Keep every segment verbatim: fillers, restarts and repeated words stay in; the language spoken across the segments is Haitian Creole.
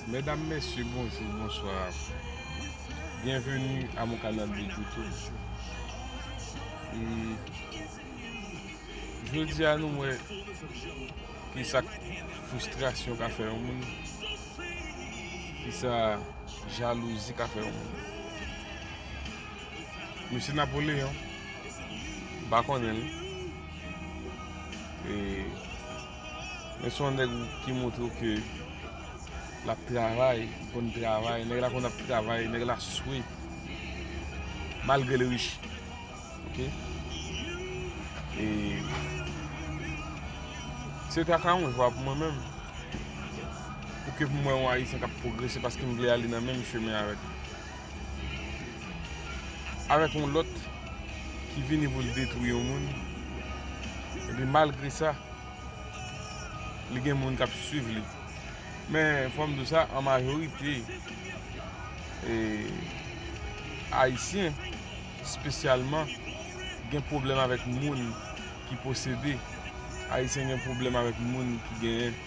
Medam, mesye, bonjou, bonswa. Byenveni a mon kanal de YouTube. E, jodi a nou wè kisa fristrasyon ka fè yon moun, kisa jalouzi ka fè yon moun. Mesye Napoleyon, m pa konnen l. E, men se yon nèg ki montre w ke l ap travay, li konn travay, nèg la konn ap travay, nèg la swe, malgre l rich. Oke? E se traka yon jwa pou mwen menm. Pou ke pou mwen yon Ayisyen k ap pwogrese paske m vle ale nan menm chemen avèk li. Avèk yon lòt ki vini pou l detwi yon moun. Epi malgre sa, li gen moun k ap swiv li. Men fò m di w sa, an majorite, e, Ayisyen, espesyalman, gen pwoblèm avèk moun ki posede. Ayisyen gen pwoblèm avèk moun ki genyen.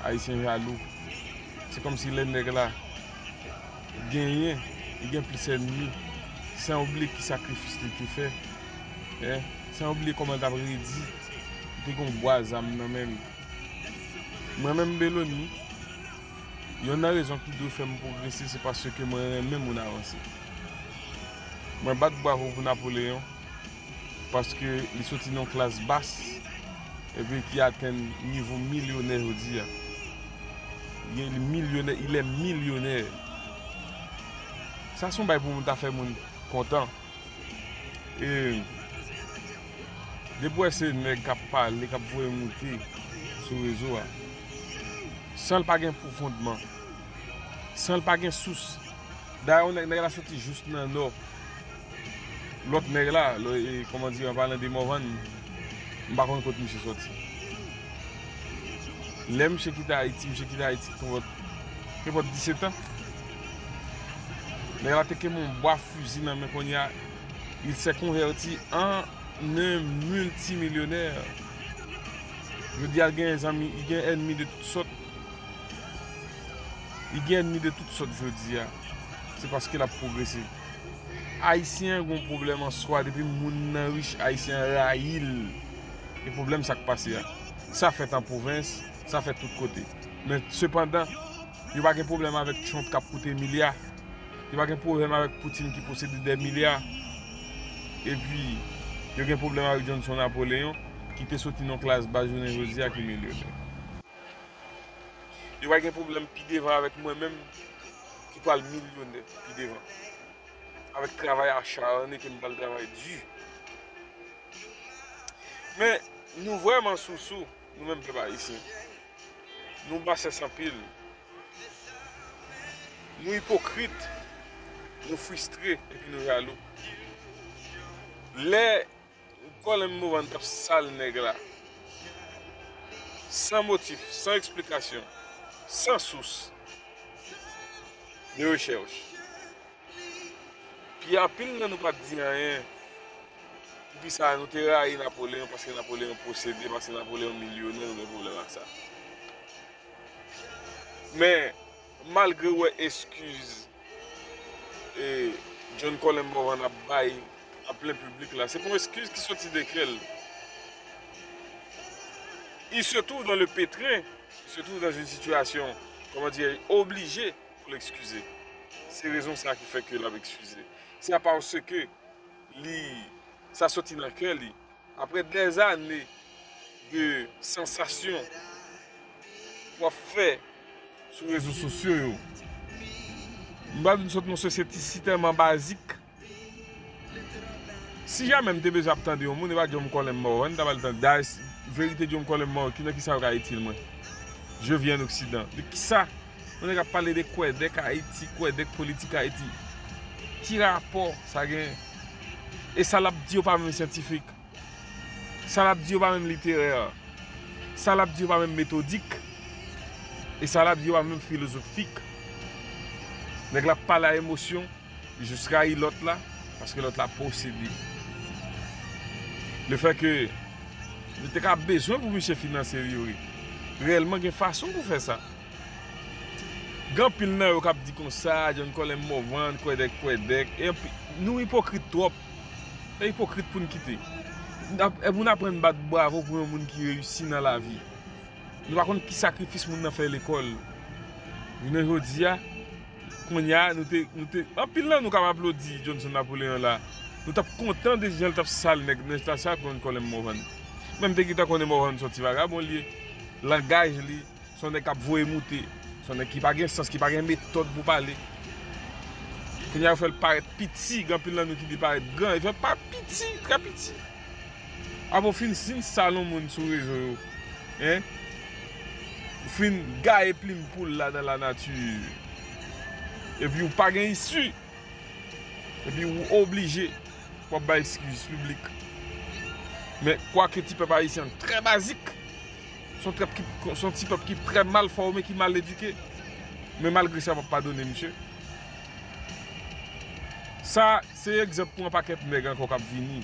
Ayisyen jalou. Se kòmsi lè nèg la genyen, li gen plis ènmi. San oubliye ki sakrifis li te fè. Hein? San oubliye kòman l t ap redi. Li te gen yon bwa zam nan men l. Mwen menm, Belony, yonn nan rezon ki dwe fè m pwogrese, se paske mwen renmen moun avanse. Mwen bat bravo pou Napoleyon, paske li soti nan yon klas bas, epi ki atenn nivo milyonè jodi a. Li, li milyonè, il est millionnaire. Sa se yon bagay pou moun ta fè moun kontan. E depi w wè se nèg k ap pale, k ap voye moute sou rezo a, san l pa gen pwofondman, san l pa gen sous. Dayè, yon nèg, nèg la soti jous nan nò. Lòt nèg la, lò, e, kòman di, an palan de Mòvann, m pa konn kot misye sòti. Lè misye kite Ayiti, misye kite Ayiti, nenpòt, nenpòt disèt an. Nèg la te kenbe yon bwa fizi nan men, kounye a, il s'est converti en un multimillionnaire. Jodi a, l gen zanmi, li gen ènmi de tout sòt. Li gen ènmi de tout sòt jodi a. Se paske l ap pwogrese. Ayisyen an gen yon pwoblèm an swa, depi moun nan rich, Ayisyen an rayi l. E pwoblèm sa k pase a. Sa fèt an pwovens, sa fèt tout kote. Men sepandan, yo pa gen pwoblèm avèk Trump k ap koute milya. Yo pa gen pwoblèm avèk Putin ki posede dè milya. Epi, yo gen pwoblèm avèk Johnson Napoleon, ki te soti nan klas bas jounen jodi a ki milyonè. Yo pa gen pwoblèm pi devan avèk mwen menm, ki pral milyonè pi devan. Avèk travay acharne ke m pral travay di. Men, nou vrèman sousou, nou menm pèp ayisyen. Nou basès anpil. Nou ipokrit, nou fristre, epi nou jalou. Lè Colin Morvan t ap sal nèg la, san motif, san eksplikasyon, san sous de rechèch. Pi anpil nan nou pa t di anyen. Poukisa nou te rayi Napoleyon? Paske Napoleyon posede, paske Napoleyon milyonè, nou gen pwoblèm ak sa. Men, malgre w wè eskiz e John Colin Morvan ap bay an plen piblik la, se pa yon eskiz ki soti de kè l. Il se trouve dans le pétrin, il se trouve dans une situation, comment dire, obligé pou l eskize. Se rezon sa ki fè ke l ap eskize. Se pa paske li, sa soti nan kè li. Apre dèzane de sansasyon w ap fè sou rezo sosyo yo, m pa vin sot nan sosyete si tèlman bazik. Si jamè m te bezwen ap tande yon moun, e pa John Colin Morvan m ta pral tande. Dayè, verite John Colin Morvan, ki nan kisa yo ka itil mwen? Je viens en Occident. De kisa? Yon nèg ap pale de kwèdèk Ayiti, kwèdèk politik Ayiti. Ki rapò sa gen? E sa l ap di yo pa menm syantifik. Sa l ap di yo pa menm literè. Sa l ap di yo pa menm metodik. E sa l ap di yo pa menm filozofik. Nèg la ap pale a emosyon, li jis rayi lòt la, paske lòt la posede. Lefètke li te ka bezwen pou misye finanse li, wi. Reyèlman, gen fason pou fè sa. Gen anpil nan yo k ap di konsa, John Colem Morvan, kwèdèk, kwèdèk. E anpi-, nou ipokrit twòp. E ipokrit pou n kite. N ap, e pou n aprann bat bravo pou yon moun ki reyisi nan lavi. Nou pa konn ki sakrifis moun nan fè lekòl. Jounen jodi a, kounye a, nou te, nou te, anpil nan nou k ap aplodi Johnson Napoleon la. Nou t ap kontan de jan l t ap sal nèg, nèg sa, sa John Colem Morvan. Men m te gentan konnen Morvan se yon ti vagabon li ye. Langaj li, se yon nèg k ap voye moute. Se yon nèg ki pa gen sans, ki pa gen metòd pou pale. Kounye a, yo fè l parèt piti, gen anpil nan nou ki di parèt gran. Yo fè l parèt piti, trè piti. Apre w fin, fin sal yon moun sou rezo yo, en? Ou fin gaye plim poul la nan lanati. Epi ou pa gen isi. Epi ou oblije w ap bay eskiz piblik. Men, kwake ti pèp ayisyen an trè bazik, se yon trèp ki, se yon ti pèp ki trè mal fòme, ki mal edike. Men malgre sa, m ap padone misye. Sa, se egzanp pou yon pakèt nèg ankò k ap vini,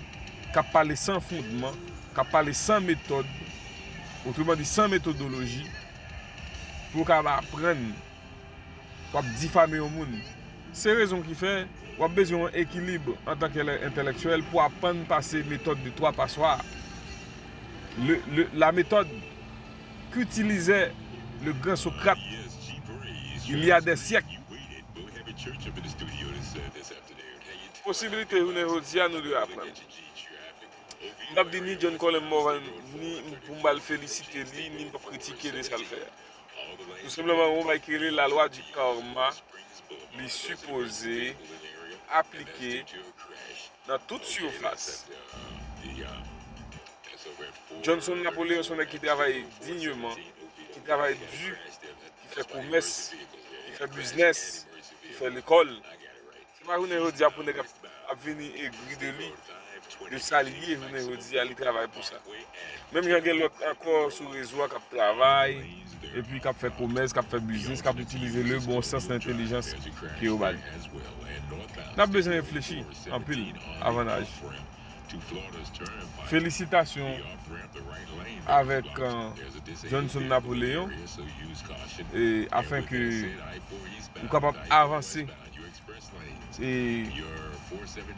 k ap pale san fondman, k ap pale san metòd, otreman di, san metodoloji, pou yo kapab aprann w ap difame yon moun. Se rezon ki fè w ap bezwen yon ekilib antanke entèlektyèl pou aprann pase metòd de twa paswa. Le, le, la méthode qu'utilisait le grand Socrate il y a des siècles. Posibilite jounen jodi a nou dwe aprann. M p ap di ni John Colem Morvan, ni pou m al felisite li, ni m p ap kritike de sa l fè a. Tou senpleman, yon bagay ki rele la loi du karma, li sipoze aplike nan tout sifas. Johnson Napoleon se yon nèg ki travay dinyman, ki travay di, ki fè komès, ki fè biznès, ki fè lekòl. Se pa jounen jodi a pou nèg ap, ap vini egri de li, de sa li ye jounen jodi a, li travay pou sa. Menm jan gen lòt ankò sou rezo a k ap travay, epi k ap fè komès, k ap fè biznis, k ap itilize le bon sans, lentelijans ke yo ba li. N ap bezwen reflechi anpil avan n aji. Felisitasyon avèk, euh, Johnson Napoleon, e afin ke ou kapab avanse. E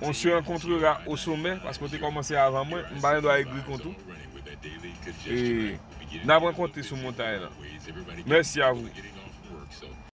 on se rencontrera au sommet, paske w te kòmanse avan mwen, m pa gen dwa egri kont ou. E n ap rankontre sou montay lan. Mèsi a vou.